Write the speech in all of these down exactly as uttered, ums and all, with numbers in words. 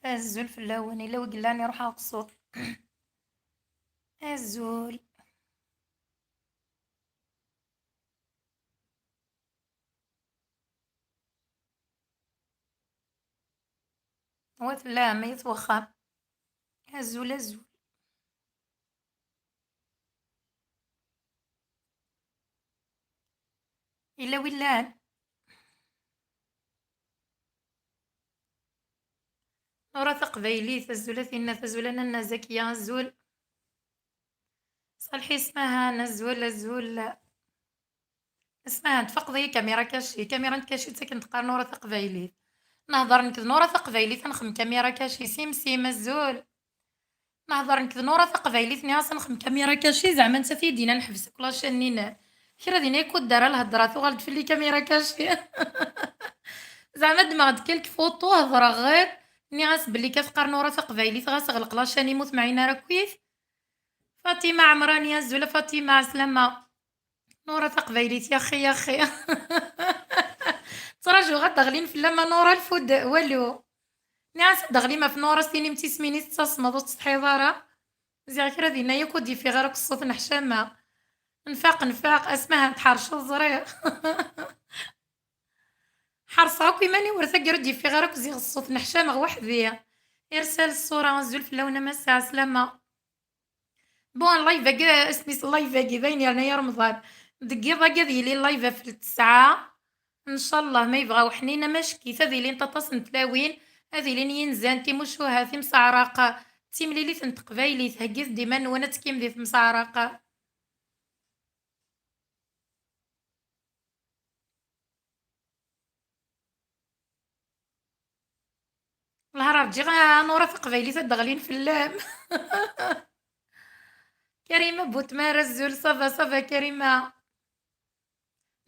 Azul fell-awen, illa wi yellan iruḥ-aɣ ṣṣut. Azul. Wa tellam, ay at wexxam. Azul, azul. Illa wi llan. Nura Taqbaylit, azul a Tinna, azul a Nanna Zakiya, azul. Ṣalḥi Smahan, azul, azul. Smahan, tfaqeḍ-iyi kamira kaci, kamira n kaci d takken teqqar Nura Taqbaylit. Nehḍer nekk d Nura Taqbaylit, ad nexdem kamira kaci, simsim, azul. Nehḍer nekk d Nura Taqbaylit, nniɣ-as ad nexdem kamira kaci, zeɛma netta t-id-yenna neḥbes akk lacan-nni. Kra din ay kuddar lhedra, tuɣal-d fell-i kamira kaci. Zeɛma ddmeɣ-d quelques photos, hedreɣ ɣer, nniɣ-as belli ka teqqar Nura Taqbaylit, ɣas ɣleq lacan-im ur temɛin ara akkit. Fatima Ɛemrani, azul a Fatima, ɛeslama. Nura Taqbaylit, yaxi, yaxi. Ttṛajuɣ ad d-ɣlin fell-am a Nura lfud, walu. Nniɣ-as ad d-ɣlim ɣef Nura, s tinim d tismin i tettasmeḍ, ur tettsetḥiḍ ara. Ziɣ kra dinna yakk ur d-yeffiɣ ara akk ṣṣut, neḥcama. Nfaq, nfaq, Asmahan tḥerceḍ, ẓriɣ. Ḥerṣeɣ akk iman-iw ar taggara ur d-yeffiɣ ara akk ziɣ ṣṣut, neḥcameɣ weḥd-i. Irsal ṣṣura, azul fell-awen a Massa, ɛeslama. Bon, live-agi, asmi-s live-agi, d ayen yerna ya Remḍan. Deg yiḍ-agi ad yili live ɣef ttesɛa. Ncallah, ma yebɣa uḥnin amackit, ad ilint aṭas n tlawin, ad ilin yinzan, timucuha, timseɛraq, d timlilit n teqbaylit. Heggit-d iman-nwen ad tekkim di temseɛraq. Lhar rǧiɣ, a Nura Taqbaylit ad d-ɣlin fell-am. Karima Butmar, azul, ça va, ça va, Karima.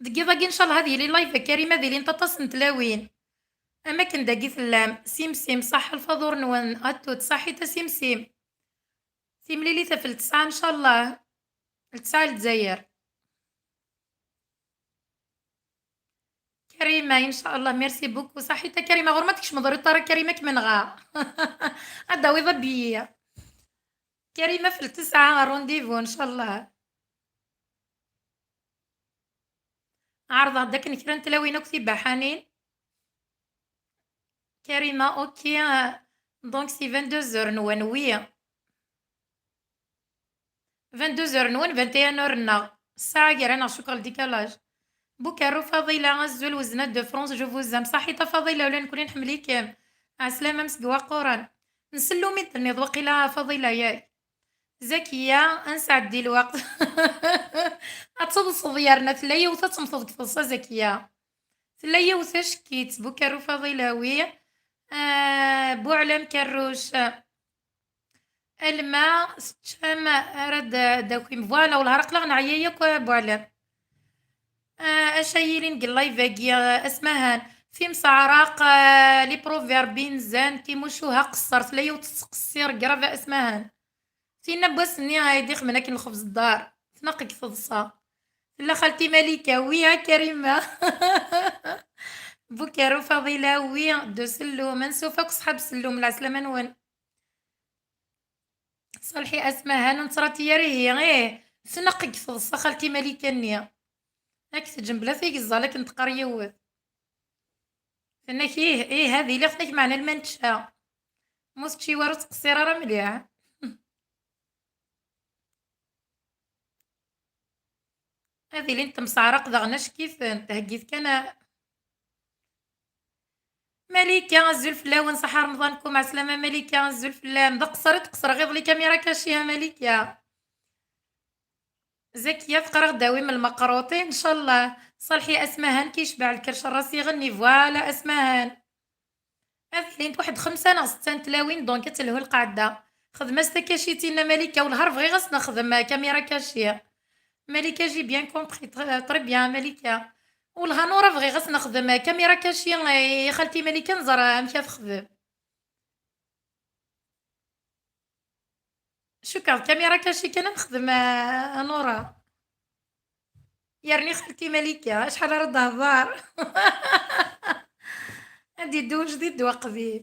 Deg yiḍ-agi, ncallah, ad yili live a Karima, ad ilint aṭas n tlawin. Am akken dagi tellam, simsim, ṣaḥḥa lfaḍur-nwen, a tut, ṣaḥit a simsim. Timlilit ɣef ltesɛa, ncallah. Ltesɛa Lezzayer. Karima, inchallah, merci beaucoup. Ṣaḥit a Karima, ɣur ma tkecmeḍ ɣer iṭar a Karima, ad kem-nɣa. Ad d-tawiḍ abiyi. Karima, ɣef ltesɛa, rendez-vous, inchallah. Ɛerḍeɣ-d akken kra n tlawin akk tibaḥanin. Karima, ok. Donc, c'est vingt-deux heures nwen, oui. Vingt-deux heures nwen, vingt et un heures nneɣ. Ssaɛa gar-aneɣ, cukkeɣ le décalage. Bukaru Faḍila, azul, Wezna de France, je vous aime. Ṣaḥit a Faḍila, ula nekni nḥemmel-ikem. Ɛeslama-m seg Waqquren. Nsellum i d-tenniḍ waqila a Faḍila, yak? Zakiya, ad nesɛeddi lweqt. Ad teḍseḍ yerna tella yiwet ad temmteḍ deg teḍsa, Zakiya. Tella yiwet acekkit, Bukaru Faḍila, oui. Ah, Buɛlam Kerruc. Alma teččam ara d-, d-takim. Voilà, wellah aql-aɣ neɛya yakk, a Buɛlam. Ah, acu yilin deg live-agi, ah, Asmahan? Timseɛraq, ah, les proverbes inzan, timucuha qeṣṣer, tella yiwet tettqeṣṣir, grave a Asmahan. Tinna n wass-nni ay d-ixemmen akken lxebz n ddar, tnaq deg teḍsa. Tella xalti Malika, oui, a Karima. Bukaru Faḍila, oui, de Sellum. Ansuf akk ṣṣḥab Sellum, lɛeslama-nwen. Ṣalḥi Asmahan, ur nettṛati ara ihi, ih, tnaq deg teḍsa xalti Malika-nni. Ad k-teǧǧem bla tigeẓẓal akken teqqar yiwet. Tenna-k ih, ih, ad iliɣ, tenna-k meɛna lma nečča. Ma ur tečči ara, ur tettqeṣṣir ara mliḥ. Ad ilint temseɛraq daɣen acek-itent, heggit kan a-, Malika, azul fell-awen, ṣaḥa Remḍan-kum, ɛeslama Malika, azul fell-am. D aqeṣṣer i d-qeṣṣreɣ iḍelli, kamira kaci a Malika. Zakiya teqqar-aɣ-d awim lmeqruṭin, ncallah. Ṣalḥi Asmahan ki yecbeɛ lkerc n ras iɣenni, voilà Asmahan. Ad ilint waḥed xemsa neɣ setta n tlawin, donc ad telhu lqaɛda. Xdem-as takacit-inna Malika, wellah ar bɣiɣ ad s-nexdem kamira kaci. Malika, j'ai bien compris, tr-, très bien, Malika. Wellah a Nura bɣiɣ ad s-nexdem kamira kaci i xalti Malika, nẓer amek ad texdem. Cukkeɣ d kamira kaci kan ad nexdem, a, a Nura. Yerni xalti Malika, acḥal ara d-tehḍer. Ad d-iddu ujdid d waqdim.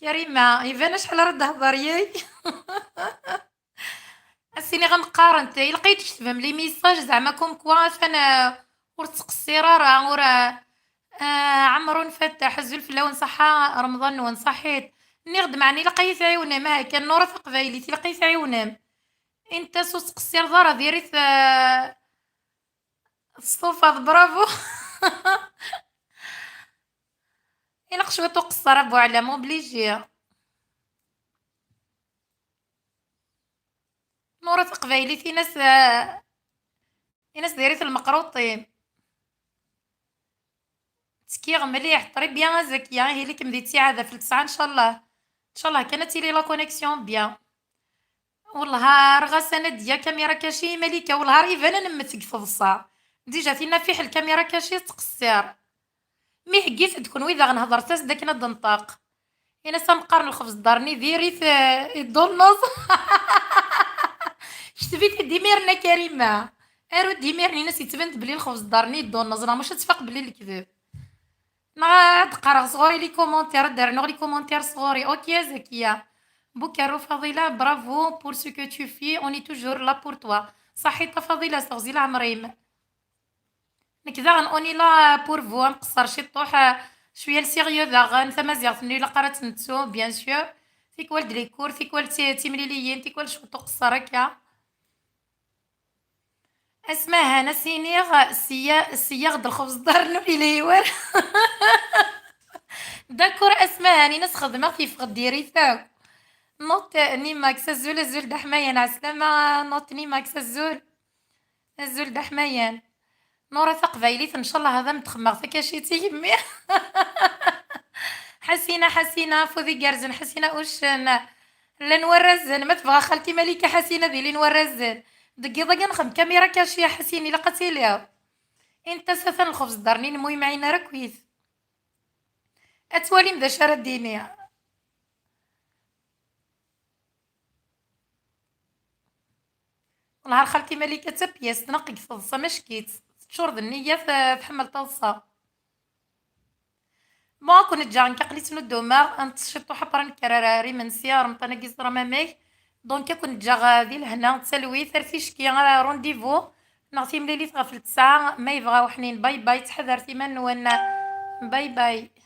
Karima, iban acḥal ara d-hḍer yay. Asini ɣa meqqarent, ilaq ad tketbem les messages, zeɛma comme quoi atan, ah, ur tettqeṣṣir ara, ur, ah, ah, Ɛemru Nfateḥ, azul fell-awen, ṣaḥa Remḍan-nwen, ṣaḥit. Nniɣ-d meɛna ilaq ad iyi-tɛiwnem, aha kan Nura Taqbaylit, ilaq ad iyi-tɛiwnem. Inta s ur tettqeṣṣireḍ ara, diri-t, ah, testufaḍ, bravo. Ilaq cwiṭ uqeṣṣer a Buɛlam, obligé. Nura Taqbaylit, in-as, ah, in-as diri-t lmeqruṭ-im. Ttekkiɣ mliḥ, très bien a Zakiya, ihi likem di ttiɛad ɣef ltesɛa, ncallah. Ncallah kan ad tili la connexion bien. Wellah, rɣas a Nadia, caméra cachée i Malika, wellah, ar iban ad nemmet deg teḍsa. Déjà, tinna fiḥel caméra cachée tettqeṣṣir. Mi heggit-d kunwi daɣen, hedret-as-d akken ad d-tenṭeq. Ini-as ameqqar n lxebz ddar-nni diri-t, eh, idunneẓ. Kteb-it-id imiren a Karima. Aru-d imiren, ini-as yettban-d belli lxebz ddar-nni idunneẓ, neɣ maca tfaq belli lekdeb. Neɣ ad qqareɣ sɣur-i les commentaires, ad d-rnuɣ les commentaires sɣur-i. Ok a Zakiya. Bukarru Fadila, bravo pour ce que tu fais, on est toujours là pour toi. Ṣaḥit a Fadila, s teɣzi leɛmer-im. Nekk daɣen on est là pour vous, ad nqeṣṣer ciṭṭuḥ, ah, cwiya n sérieux daɣen, tamaziɣt-nni ilaq ara tt-nettu, bien sûr. Tikwal d les cours, tikwal d ti-, timliliyin, tikwal cwiṭ uqeṣṣer akka. Asmahan, ad s-iniɣ, seyya-, seyyaɣ-d lxebz ḍarren ur yelhi wara. D'accord, Asmahan, ini-as xedmeɣ-t, yeffeɣ-d diri-t akk. Note Nimax, azul, azul d aḥmayan, ɛeslama, Note Nimax, azul. Azul d aḥmayan. Nura Taqbaylit, ncallah ad am-d-xemmeɣ takacit i yemmi. Ḥasina, Ḥasina, afud igerrzen, Ḥasina uccen. Llan warrazen, ma tebɣa xalti Malika Ḥasina ad ilin warrazen. Deg yiḍ-agi nxem kamira kaci a Ḥasin, ilaq ad tiliḍ. Inta s atan lxebz ddaren-inem ur yemɛin ara akkit. Ad twalim d acu ara d-iniɣ. Wellah ar xalti Malika d tapyast, neɣ deg teḍsa mackit, teččur d nniyat, eh, tḥemmel taḍsa. Bon, ad ken-ǧǧeɣ nekk aql-i ttnuddumeɣ, ad neṭṭes ciṭuḥ après ad nekker ar, ar imensi, ar umṭan-agi ẓram amek. Donc ad ken-ǧǧeɣ, eh, di lehna d talwit, ar ticki, ar rendez-vous neɣ timlilit ɣef ltesɛa, ma yebɣa uḥnin. Bye bye, ttḥadaret iman-nwen. Bye bye.